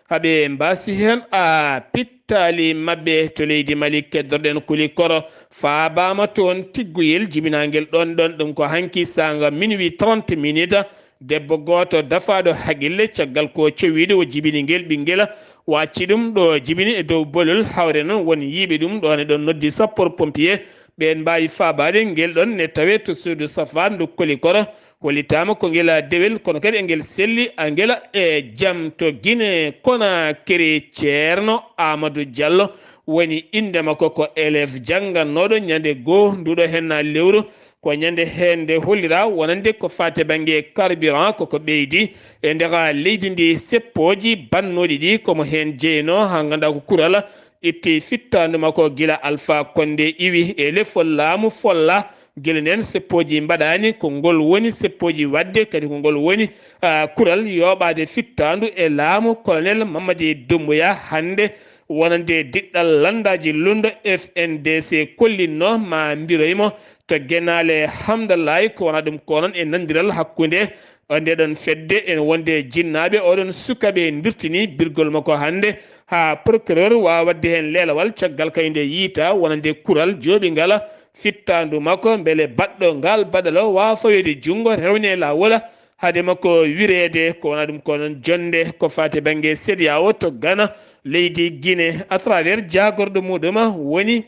haa ɓe mbaasi heen a pittaali maɓɓe to leydi Mali. Keddorɗen Kulikoro faabaama toon tigguyel jibinaangel ɗoon ɗoon, ɗum ko hanki saanga minuit trente minutes. Debbo gooto dafaaɗo haqille, caggal ko cowiiɗo o jibini ngel ɓinngel, o acci ɗum ɗo jibini e dow bolol, hawre noon won yiiɓe ɗum ɗoon e ɗoon noddi sapeurs-pompiers. Ɓeen mbaawi faabaade ngel ɗoon ne tawee to suudu safaandu Kolikoro, hollitaama ko ngel dewel, kono kadi engel selli, a ngel e jam. To Guinée Conakry, Ceerno Amadou Diallo woni innde makko, ko élève janngannooɗo ñande goo nduɗo henna lewru. Ko ñande heen nde holliraa wonande ko faati e bannge carburant, koko ɓeydi e nder leydi ndi. Seppooji bannooɗi ɗi, komo heen jeynoo, haa ngannduɗaa ko kural itti fittaandu makko gila Alpha Condé iwi e lefol laamu folla. Gila ndeen seppooji mbaɗaani, ko ngol woni seppooji waɗde, kadi ko ngol woni, ah, kural yooɓaade fittaandu e laamu Colonel Mamadi Doumbouya. Hannde wonande diɗɗal lanndaaji lunndo F N D C kollinnoo ma mbiroy mo to Genaale Hamdallaay, ko wona ɗum ko noon e nanndiral hakkunde nde ɗon fedde ene wonde jinnaaɓe oɗon sukaɓe ndirtini birgol makko hannde haa procureur waawa waɗde heen leelawal caggal kay nde yiyta wonande kural jooɓingal fittaandu makko mbele baɗɗo ngal baɗal o waawa faweede junngo rewne laawol hade makko wireede. Ko wona ɗum ko noon jonnde ko faati bannge CEDEAO to Ghana, leydi Guinée, à travers jaagorɗo muɗum woni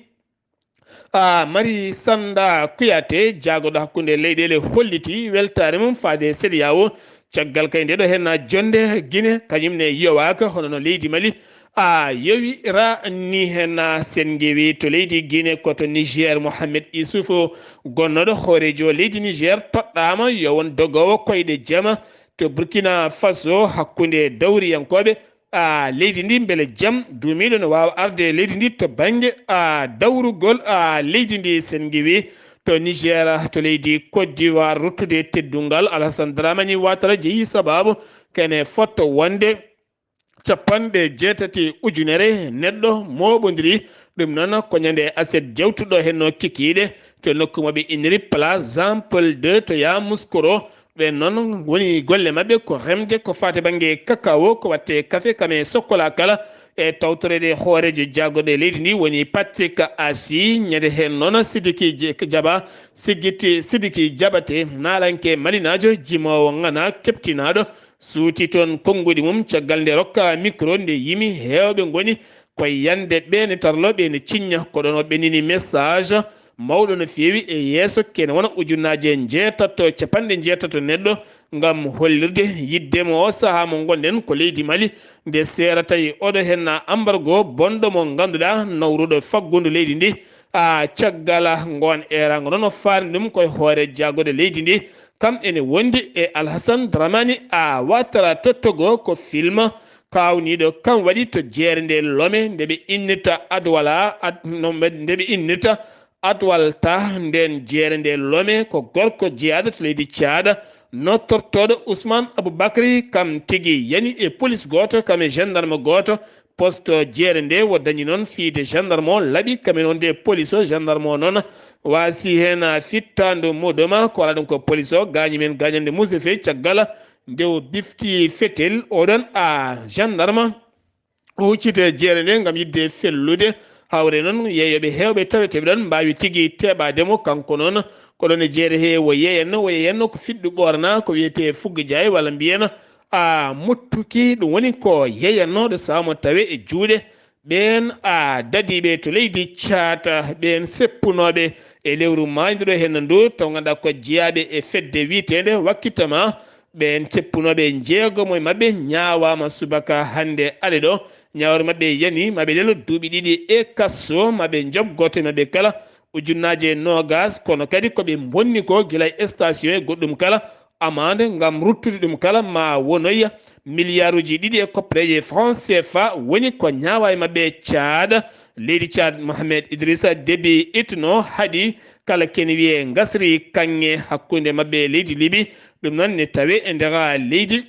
a Mari Sanda Kuyate, jaagorɗo hakkunde leyɗeele, holliti weltaare mum faade CEDEAO Caggal kay nde ɗo hen jonde Gine, kañum ne yowaaka hono no leydi Mali a yowira ni. Hen senngewi to leydi Gine ko to Niger, Mohamed Issoufou, gonnooɗo hooreejo leydi Niger, toɗɗaama yo won dogoowo koyɗe jama to Burkina Faso hakkunde dawriyankooɓe a leydi ndi, mbele jam duumiiɗo no waawa arde e leydi ndi to bannge a dawrugol a leydi ndi. Senngewi to Niger, to leydi Côte d'Ivoire, ruttude teddungal Alassane Dramani Ouattara jeyi sabaabu kene fotto wonde capanɗe jeetati ujunere neɗɗo mooɓondiri. Ɗum noon ko ñande aset jawtuɗo henno kikiiɗe to nokku mo ɓe inniri Place Jean Paul deux to Yamoussoukro. Ɓen noon woni golle maɓɓe ko remde ko faati bannge kakao, ko watte kafe, kame sokkola kala. E tawtoreede hooreejo jaagorɗe leydi ndi woni Patrick Asi. Ñande heen noon Sidiki Je-, Jaba, Sigiti Sidiki Jabate, naalanke malinaajo, jimoowo ŋana, keptinaaɗo, suuti toon konnguɗi mum. Caggal nde rokka micro nde yimi, heewɓe ngoni koye yande ɓe ne tarlo, ɓe ne cinña. Ko ɗoon o ɓennini message mawɗo no feewi e yeeso, kene wona ujunnaaje njeetato, capanɗe njeetato neɗɗo, ngam hollirde yiɗde mo o sahaa mo ngonɗen ko leydi Mali, nde seera tawi oɗo hen embargo bonɗo mo ngannduɗaa nawruɗo faggundu leydi ndi. A caggal ngoon eeraango noon o faarni ɗum koye hoore jaagorɗe leydi ndi, kam ene wondi e Alhassane Dramani a Ouattara. Tottogo ko film kaawniiɗo kam waɗi to jeere nde Lome, nde ɓe innirta Adwala, ad-, no ɓe, nde ɓe innirta Adwalta. Nden jeere nde Lome ko gorko jeyaaɗo to leydi Caada, nottortooɗo Ousmane Aboubacry, kam tigi yani e police gooto, kam e gendarme gooto, poste jeere nde. Wo dañi noon fiyde gendarme o laaɓi, kam en wonde police o, gendarme o noon waasi heen fittaandu muɗum, ko waɗa ɗum ko police o gaañi men gaañande muuse feewi. Caggal nde o bifti fetel, oɗon a gendarme huccite jeere nde ngam yiɗde fellude. Hawre noon yeeyooɓe heewɓe taweteeɓe ɗon mbaawi tigi teɓaade mo. Kanko noon ko ɗon e jeere he wo yeeyanno, wo yeeyanno ko fiɗɗu ɓoorana ko wiyetee fugga jaay walla mbiyen a muttuki. Ɗum woni ko yeeyannooɗo sahaa mo tawe e juuɗe ɓeen a dadiiɓe to leydi Caata, ɓeen seppunooɓe e lewru maayndiro heen ndu, taw ngannduɗaa ko jeyaaɓe e fedde wiyeteende Wakkitama. Ɓeen ceppunooɓe njeegomo e maɓɓe ñaawaama subaka hannde ale ɗo. Ñaawre maɓɓe yani, maɓe lelo duuɓi ɗiɗi e kaso, maɓe njoɓ gooto e maɓɓe kala ujunnaaje noogas, kono kadi ko ɓe mbonni ko gila e station e goɗɗum kala, amande ngam ruttude ɗum kala ma wonoya miliyaaruuji ɗiɗi e koppereeje franc C F A woni ko ñaawa e maɓɓe. Caada, leydi Caad, Mohamed Idrissa Déby Itno haɗi kala kene wiyee ngasri kaŋŋe hakkunde maɓɓe e leydi Libi. Ɗum noon ne tawe e nder leydi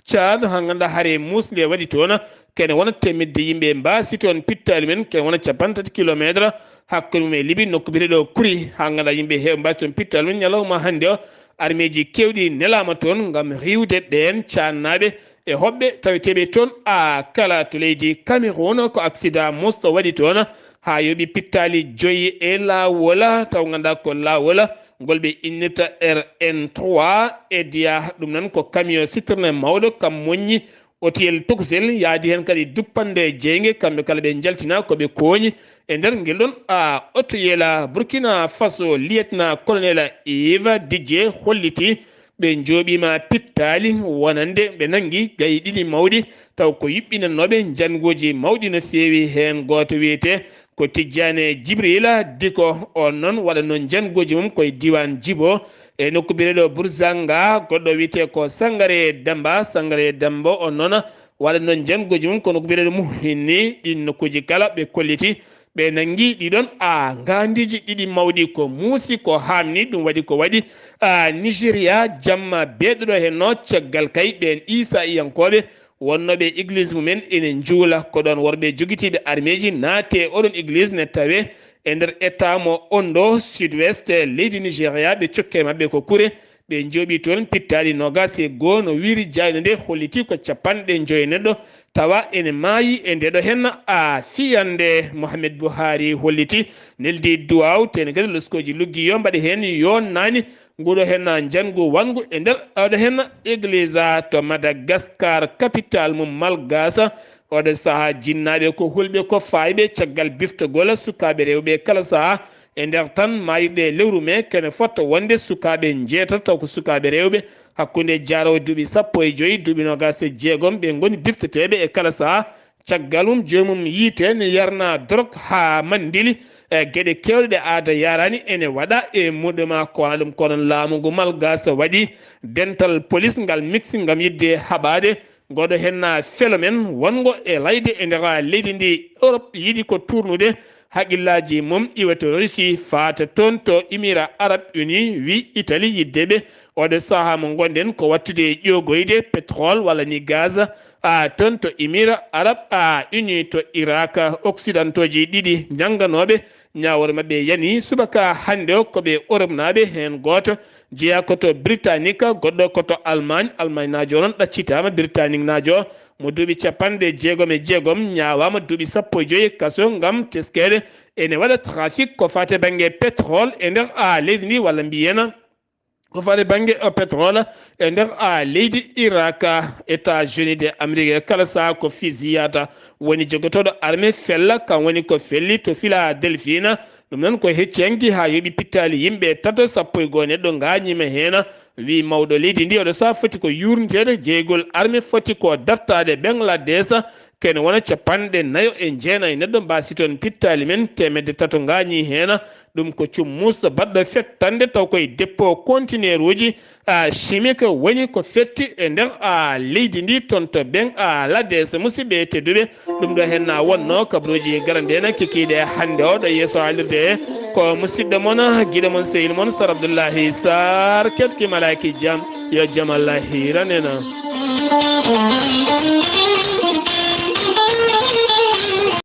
Caad, haa ngannduɗaa hare muusnde waɗi toon, kene wona teemedde yimɓe mbaasi toon pittaali men, kene wona cappanɗe tati kilomeetre hakkunde mum e Libi, nokku biyeteeɗo Kuri, haa ngannduɗaa yimɓe heew mbaasi toon pittaali men. Ñalawma hannde o, armeeji keewɗi nelaama toon ngam riiwde ɓeen caannaaɓe e hoɓɓe taweteeɓe toon a kala to leydi Cameroun. Ko accident mosɗo waɗi toon, haa yooɓi pittaali joyi e laawol, taw ngannduɗaa ko laawol ngol ɓe innirta R N trois e Diya. Ɗum noon ko camion citerne mawɗo kam moññi otiyel tokosel, yaadi heen kadi duppanɗe jeynge, kamɓe kala ɓe njaltina ko ɓe kooñi e nder ngel ɗon a otoyel. Burkina Faso, lieutenant colonel Yves Didier holliti ɓe njooɓiima pittaali wonande ɓe nanngi gayi ɗiɗi mawɗi, taw ko yuɓɓinannooɓe njannguuji mawɗi no feewi. Heen gooto wiyetee ko Tijjane Jibrila Diko, on noon waɗatnoo njannguuji mum koye diiwaan Jibo e nokku biyeteeɗo Burzanga. Goɗɗo wiyetee ko Sangare Demba, Sangare Demba on noon waɗatnoo njannguuji mum ko nokku biyeteeɗo Muhinni. Ɗiin nokkuuji kala ɓe kolliti ɓe nanngi ɗiɗon a ngaandiiji ɗiɗi mawɗi. Ko muusi ko haamni, ɗum waɗi ko waɗi a Nigeria jamma beeɗuɗo heen no caggal kay ɓeen Iisaa'iyankooɓe wonnooɓe église mumen ene njuula. Ko ɗoon worɓe jogitiiɓe armeeji naati e oɗon église ne tawe e nder état mo Ondo, sud-ouest leydi Nigeria. Ɓe cokke maɓɓe ko kure, ɓe njooɓi toon pittaali noogas e goo. No wiiri jayno nde holliti ko capanɗe njoyo neɗɗo tawa ene maayi e ndeɗo heen a fiyande. Mohamed Buhari holliti, neldi duwaaw, tene kadi loskooji luggi yo mbaɗe heen yo naani. Nguɗo heen njanngu wanngu e nder oɗo heen église to Madagascar, capital mum Malgache. Oɗo sahaa jinnaaɓe ko hulɓe, ko faayɓe caggal biftagol sukaaɓe rewɓe kala sahaa. E nder tan maayirɗe lewru mee, kene fotto wonde sukaaɓe njeetato, taw ko sukaaɓe rewɓe Hakkunde jaarowo duuɓi sappo e joyi, duuɓi noogaas e jeegom, ɓe ngoni bifteteeɓe e kala sahaa. Caggal mum, joomum yiite ne yarna dorog haa manndili. E geɗe keewɗe ɗe aada yaraani ene waɗa e muɗuma, ko wona ɗum ko noon laamu ngu malgaas waɗi dental polis ngal miksi ngam yiɗde haɓaade gooto heen phénomène wonngo e layde e nder leydi ndi Europe yiɗi ko tournude haqillaaji mum iwa to Russie, faata toon to Émirats Arabes Unis, wi Italie yiɗde ɓe. Oɗo sahaa mo ngonɗen ko wattude ƴoogoyde pétrole walla ni gaz, a, toon to Émirats Arabes, a, Unis to Irak. Occidentooji ɗiɗi njannganooɓe ñaawoore maɓɓe yani subaka hannde o ko ɓe Europenaaɓe, heen gooto jeyaa ko to Britannique, goɗɗo ko to Allemagne. Almagneaajo noon ɗaccitaama, Britanniquenaajo mo duuɓi capanɗe jeegom e jeegom ñaawaama duuɓi sappo e joyi kaso ngam teskeede ene waɗa trafic ko faati bannge pétrole e nder, a, leydi ndi, walla mbiyen ko faati bannge, o, pétrole e nder, a, leydi Irak. États-Unis de Amérique kala sahaa ko fusillade woni jogotooɗo armée fella, kam woni ko felli to Philadelphie. Ɗum noon ko hecci hanki haa yoɓi pittaali yimɓe tato, sappo e goo neɗɗo ngaañiima heen. Wi mawɗo leydi ndi, oɗo sahaa foti ko yuurniteede, jeygol armée foti ko dartaade Bangladesh. Kene wona capanɗe nayo e jeenayi neɗɗo mbaasi toon pittaali men, teemedde tato ngaañii heen. Ɗum ko cum muusɗo baɗɗo fettande taw koye dépôt conteneuruuji, a, chimique woni ko fetti e nder, a, leydi ndi toon to Bangladesh. Musidɓe tedduɓe, ɗum ɗo heen na wonno kabaruuji garanɗe na kikiiɗe hannde o ɗo yeeso haalirde he. Ko musidɗo mon, giɗo mon, sehil mon, Sar Abdullahi Sar, keɗki malaaki jam, yo jam Allah hiiran en.